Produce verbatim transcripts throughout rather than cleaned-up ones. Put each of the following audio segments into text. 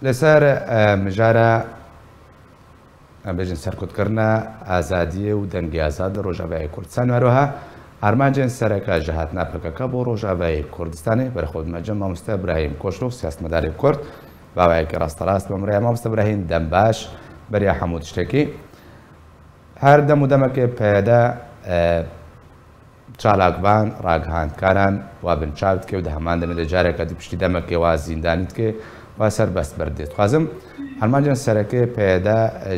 Li ser, e, mijara, em bêjin serkutkirina azadiyê û dengê azad li Rojavayê Kurdistan û her wiha armancên sereke ji hatina P K K bo Rojavayê Kurdistanê, berê xwe dime cem mamoste Ibrahîm Koçlû, siyasetmedarê Kurd, bi awayekî rasterast bi min re ye. Mamoste Ibrahîm, dem baş, beriya hemû tiştekî. Her dem û demekê P Y D, e, çalakvan, ragihandkaran wa binçav dike û di heman demê de careke dî piştî demekê wa zîndanî dike, wa serbest berdê. Dixwazim armancên sereke P Y D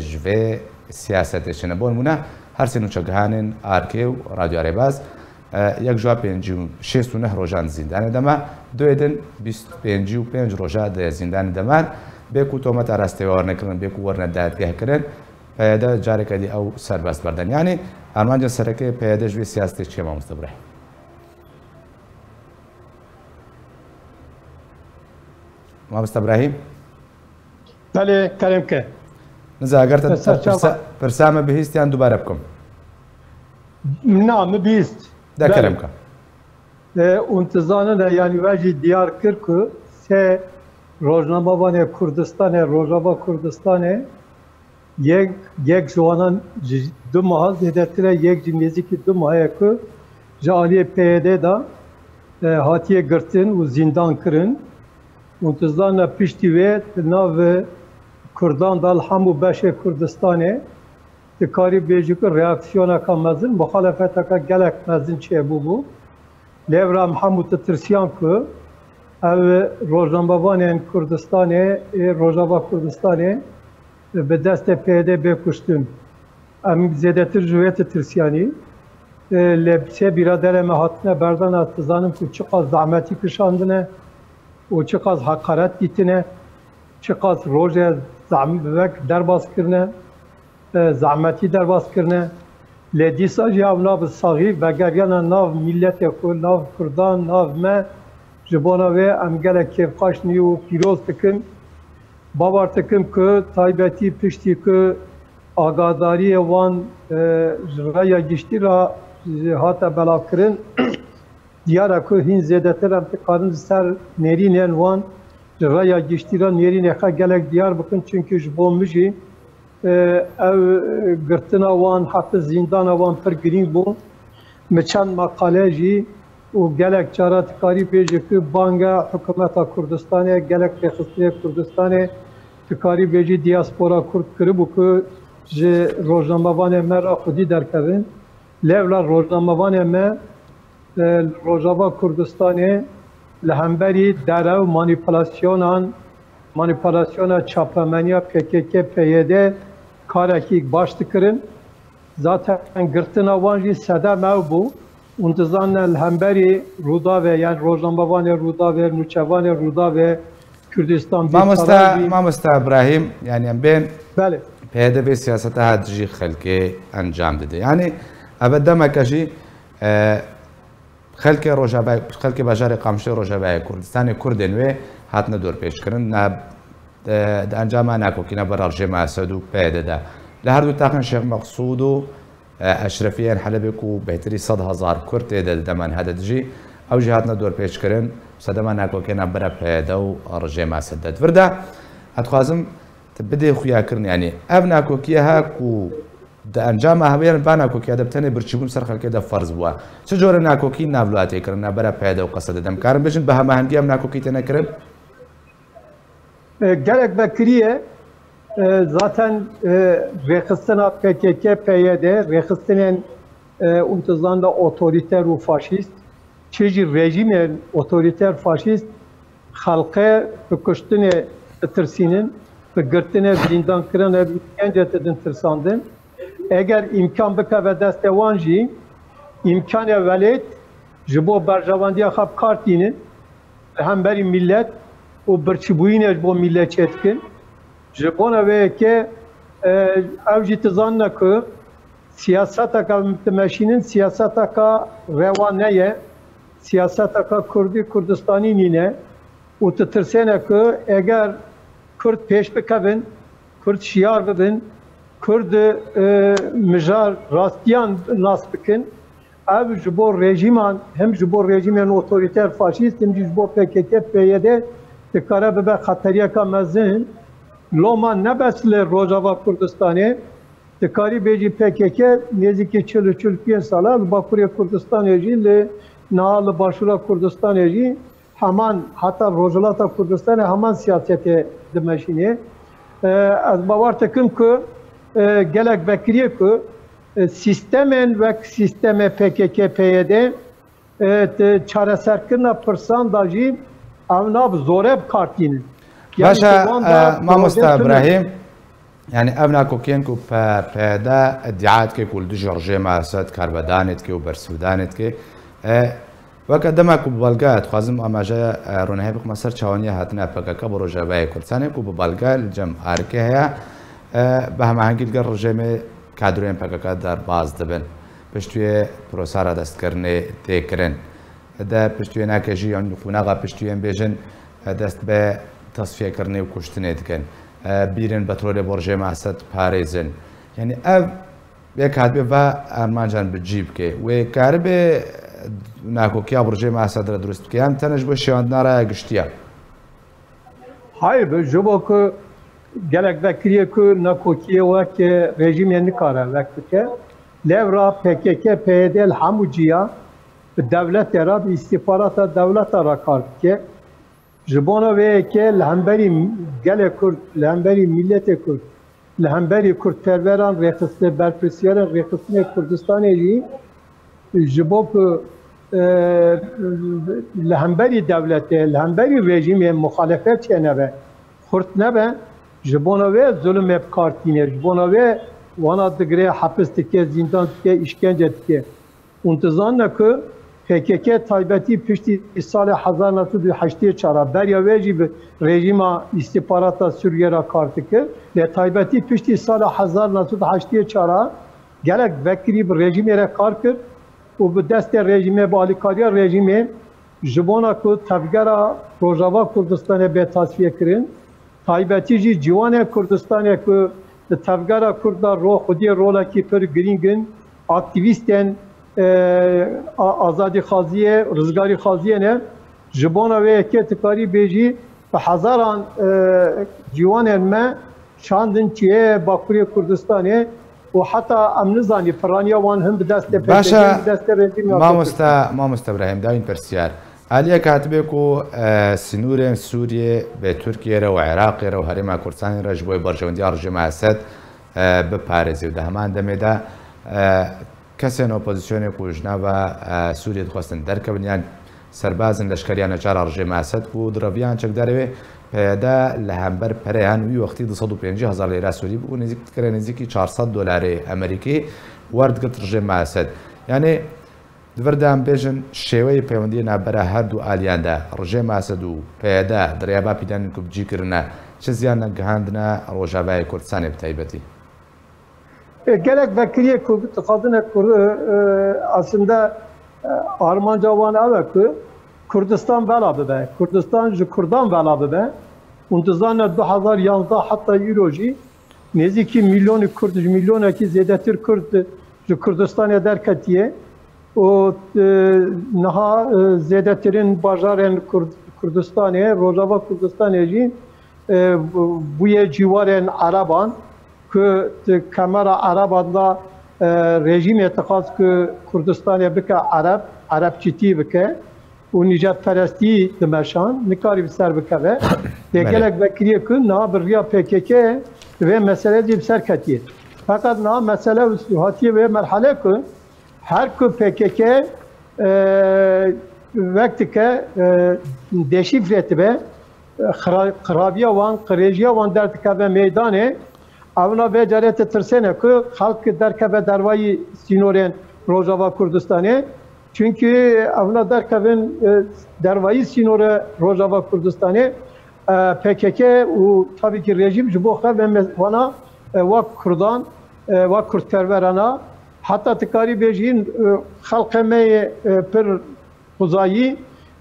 ji vê siyasetê çi ne. Bo nimûne, her sê nûçegihanên Arkê û Radyoya Rêbaz, e, yek ji wa pêncî û şêst û neh rojan di zîndanê de me, duyê din bîst pêncî û pênc roja di zîndanê de man, bê ku tometa rastê we werne kirin, bê ku werne dadgehkirin, P Y D careke dî ew serbest berden. Yanî armanca sereke P Y D ji vê siyasetê çi ye, mamoste Ibrahîm? Mamoste Ibrahîm? Belê, kerem ke. Niza, eger te Te ser pirsa, çava. pirsa me bihîst yan dubare bikim? Na, min bihîst. De Belê. kerem ke. E, û tu zanine, yanî we jî diyar kir ku sê rojnamevanê Kurdistanê, Rojava Kurdistanê, yek, yek ji wanan ji du meha zêdetir e, yek jî nêzîkî du meha ye ku ji aliyê P Y D de, e, hatiye girtin û zîndan kirin. Û tu zanine piştî wê di nav Kurdan de li hemû beşê Kurdistanê, tu karî bêjî ku reaksiyoneke mezin, muxalefeteke gelek mezin çêbûbû. Lê vira em hemû ditirsiyan ku ev rojnamevanên Kurdistanê, ê Rojava Kurdistanê bi destê P Y D bê kuştin. Em zêdetir ji wê ditirsiyanî. Lê sê biraderê me hatine berdan, ez dizanim ku çiqas zehmetî kişandine û çiqas heqaret dîtine, çiqas rojê zehmet derbas kirine. e, zehmetî derbas kirine. Lê dîsa jî ew nav saxî vegeriyana nav mîletê xwe, nav Kurdan, nav me. Ji bona wê em gelek kêfxweş nî û pîroz dikin. Bawer dikim ku taybetî piştî ku agadariyê wan, e, ji raya giştî re hate belavkirin, diyar e ku hîn zêdetir em dikarin li ser nêrînên wan ji raya giştî re nêrînê xwe gelek diyar bikin, çimkî ji bo min jî, e, ew, e, girtina wan, heqê zîndana wan pir girîng bû. Min çend meqale jî û gelek cara dikarî bêjî ku banga hikûmeta Kurdistanê, gelek rêxistinê Kurdistanê dikarî bêjî diaspora Kurd kiribû ku ji rojnamevanê me re xwedî derkevin. Lê ewla rojnamevanê me, e, li Rojava Kurdistanê li hemberî derew manîpulasyonan, manîpulasyona çapemeniya P K K, P Y D karekî baş dikirin. Zaten girtina wan jî sedem ew bû. Hûn dizanine li hemberî Rûdawê, yani rojnamevanê Rûdawê, nûçevanê Rûdawê, Kurdistan Mamosta, Bî Karar jî Mamosta Ibrahîm, yani em bên Belê. P Y D vê siyaseta ha dijî xelkê encam dide. Yani eve demeke jî, e, xelkê Rojavayê, xelkê bajarê Qamişloyê Rojavayê Kurdistanê, Kurdên wê hatine dorpêçkirin. Na, e, di encama nakokîna bera rejêma Esed û P Y D de. Li her du taxên Şêx Meqsûd û, e, Eşrefiyên Helebê ku bêhtirî sed hezar Kurd tê de di dema niha de dijî, ew jî hatine dorpêçkirin, sedema nakokîna bera P Y D û rejêma Esed de. Di vir de, ez dixwazim tu bidê xuyakirin, yanî ev nakokiye ha ku di encama hewêrin va nakokiya de bi tenê birçîbûn ser xelkê de ferz bûye. Çi cure nakokî nav welatê kirin, navbera P Y D û Qesed de? Em karin bêjin bi hemahengî ev nakokî têne kirin? E, gelek vekirî ye. E, zaten, e, rêxistina P K K, P Y D, rêxistinên, e, û dizan de otorîter û faşîst, çi jî rejîmên otorîter faşîst, xelqê bi kuştinê ditirsînin, bi girtinê, bi zîndankirinê, bi îşkencê didin tirsandin. Eger îmkan bikeve destê wan jî, îmkanê welêt ji bo berjewendiya xwe bi kar tînin, li hemberî millet û birçîbûyînê ji bo millet çêdikin. Ji bona wê yekê, e, ew jî dizanine ku siyaseteke dimeşînin, siyaseteke rewa neye, siyaseteke Kurdî, Kurdistanî nîne û ditirsêne ku eger Kurd pêş bikevin, Kurd şiyar bibin, Kurd, e, mijar rastiyan nas bikin, ev ji bo rejîman, hem ji bo rejîmên otorîter faşîst, hem jî ji bo P K K, P Y D dikare bibe xeteriyeka mezin. Loma ne bes li Rojava Kurdistanê, dikarî bêjî P K K nêzîkî çil û çil pênc sala li Bakurê Kurdistanê jî, li niha li Başûra Kurdistanê jî heman, heta Rojhilata Kurdistanê heman siyasetê dimeşînê. E, ez bawer dikim ku, e, gelek vekiriyê ku, e, sîstemên wek sîstemê P K K, P Y D, e, te çareserkirina pirsan da jî ew nav zore bi kar tînin. Yanî Baş e, tu wan da e, mamosta tune. Îbrahîm, yanî ev nakokiyên ku P-, P Y D iddia dike ku li dijî rejêma Esed karbedanê dike û bersivdanê dike, e, weke dema ku bi belge, dixwazim amaje, e, ronahî bixime ser çawaniya hatina P K K bo Rojavayê Kurdistanê ku bi belge li cem ARKê heye, e, bi hemahengî li gel rejêmê kadroyên P K K derbas dibin. Piştî wê prosa radestkirinê tê kirin. De piştî wê nake jî, yan qonaxa piştî wê em bêjin, e, dest bi tasfiyekirinê û kuştinê dikin. E, bîrin petrolê bo rejêma Esed parêzin. Yanî ev yek hatibê va armancan bi cî bike. Wê karibe nakokiya bi rejêma Esed re dirust bike. Yan tene ji bo şêwandina raya giştiya. Hayır be, ji bo ku gelek vekiriyê ku nakokiyê wek rejîmê nikare wek bike. Levra P K K, P Y D li hemû ciya bi dewletê re, bi îstîxbarata dewleta re kar dike. Ji bona vê yekê li hemberî gelê Kurd, li hemberî miletê Kurd, li hemberî kurdperweran rêxistin, berpirsiyarên rêxistinê Kurdistanê jî ji bo ku, e, li hemberî dewletê, li hemberî rejîmê muxalefet çênebe, xurt nebe, ji bona wê zulmê bi kar tîne, ji bona wê wana digire, hepis dike, zîndan dike, îşkence dike. Hûn dizanine ku P K K taybetî piştî salê hezar neh sed û heştê çar a, beriya wê jî bi rejîma îstîxbarata Sûriyê re kar dikir. Lê taybetî piştî sala hezar neh sed û heştê çar a gelek vekirî bi rejîmê re kar kir û bi destê rejîmê, bi alîkariya rejîmê ji bona ku tevgera Rojava Kurdistanê bê tasfiyekirin, taybetî jî ciwanên Kurdistanê ku li tevgera Kurd de ro-, xwediyê rolekî pir girîng in, aktîvîstên, e, a-, azadîxwaziyê, rizgarîxwaziyê ne. Ji bona wê yekê dikarî bêjî bi hezaran, e, ciwanên me şandin çiyê Bakurê Kurdistanê û heta em nizanî piraniya wan hin bi destê P K K, Baş e, hin bi destê rejîmê Kurd. Mamosta, Mamosta Ibrahîm, dawîn pirsiyar. Aliyek hatibê ku, e, sînorên Sûriyê bi Tirkiyê re û Iraqê re û Herêma Kurdistanê re ji bo berjewendiya rejîma Esed, e, biparêzê û di heman demê de, e, kesên opozisyonê ku ji nava, e, Sûriyê dixwestin derkevin yan serbazên leşkeriya neçara rejîma Esed ku di reviyan çekdarê wê P Y D li hember pereyan wî wextî du sed û pêncî hezar lîra Sûrî bû, nêzîk dikire nêzîkî çar sed dolarê Amerîkî werdigirt rejîma Esed. Yanî Di vir de em bêjin, şêweyê peywendiyê navbera her du aliyan de, rejêma Esed û P Y D di rêya vê planên ku bi cî kirine, çi ziyan gihandine Rojavayê Kurdistanê bi taybetî? E, gelek vekiriyê ku dixwazine Kur-, e, e, aslında, e, armanca wan ew e ku Kurdistan vela bibe. Kurdistan ji Kurdan vela bibe. Hûn dizane du hezar yanzdeh heta îro jî nêzîkî milyonî Kurd, ji milyonekî zêdetir Kurd ji Kurdistanê derketiye. Û, e, niha, e, zêdetirîn bajarên Kurd-, Kurdistanê, Rojava Kurdistanê jî, e, bûye cîwarên Ereban, ku di kemera Ereban de, e, rejîmê dixwast ku Kurdistanê bike Ereb, Erebçîtî bike û nîjadperestî dimeşan, nikarî bi ser bikeve. Lê Belê. Gelek vekiriyê ku niha bi riya P K K di vê meseleyê jî bi ser ketiye. Feqet niha mesele hatiye vê merhale ku her ku P K K, e, wek dike, e, deşîfre dibe, e, xira-, xirabiya wan, qirêjiya wan derdikeve meydanê, ewna vê carê ditirsêne ku xelk derkeve dervayî sînorên Rojava Kurdistanê. Çunkî ewna derkevin, e, dervayî sînorê Rojava Kurdistanê, e, P K K û tabî kî rejîm ji bo xwe ve me-, wana, e, wek Kurdan, e, wek Kurdperwerana, heta dikarî bêjîn, e, xelqê me yê, e, pir xuzayî,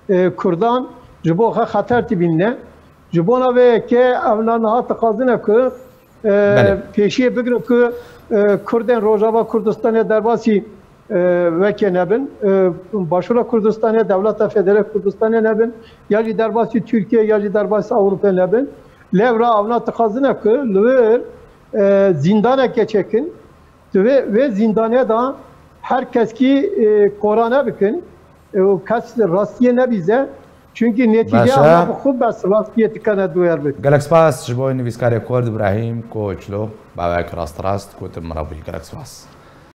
e, Kurdan ji bo xwe xeter dibînine. Ji bona vê yekê ewna niha dixwazine ku, e, Belê. Pêşiyê bigrin ku, e, Kurdên Rojava Kurdistanê derbasî e, wekê nebin. E, Başûra Kurdistanê, dewleta federe Kurdistanê nebin. Ya jî derbasî Tirkiye, ya jî derbasî Ewropê nebin. Lewra evna dixwazine ku li wir, e, zîndaneke çekin. Di vê, vê zîndanê de her keskî, e, korane bikin. E, û kes rastiyê nebîze. Çünkü netice Baş e. evna bi xwe bes rastiyê dikene duyer bit. Gelek spas ji bo nivîskarê Kurd Îbrahîm Koçlo. Bawek rast rast gotin min re bûyî. Gelek spas.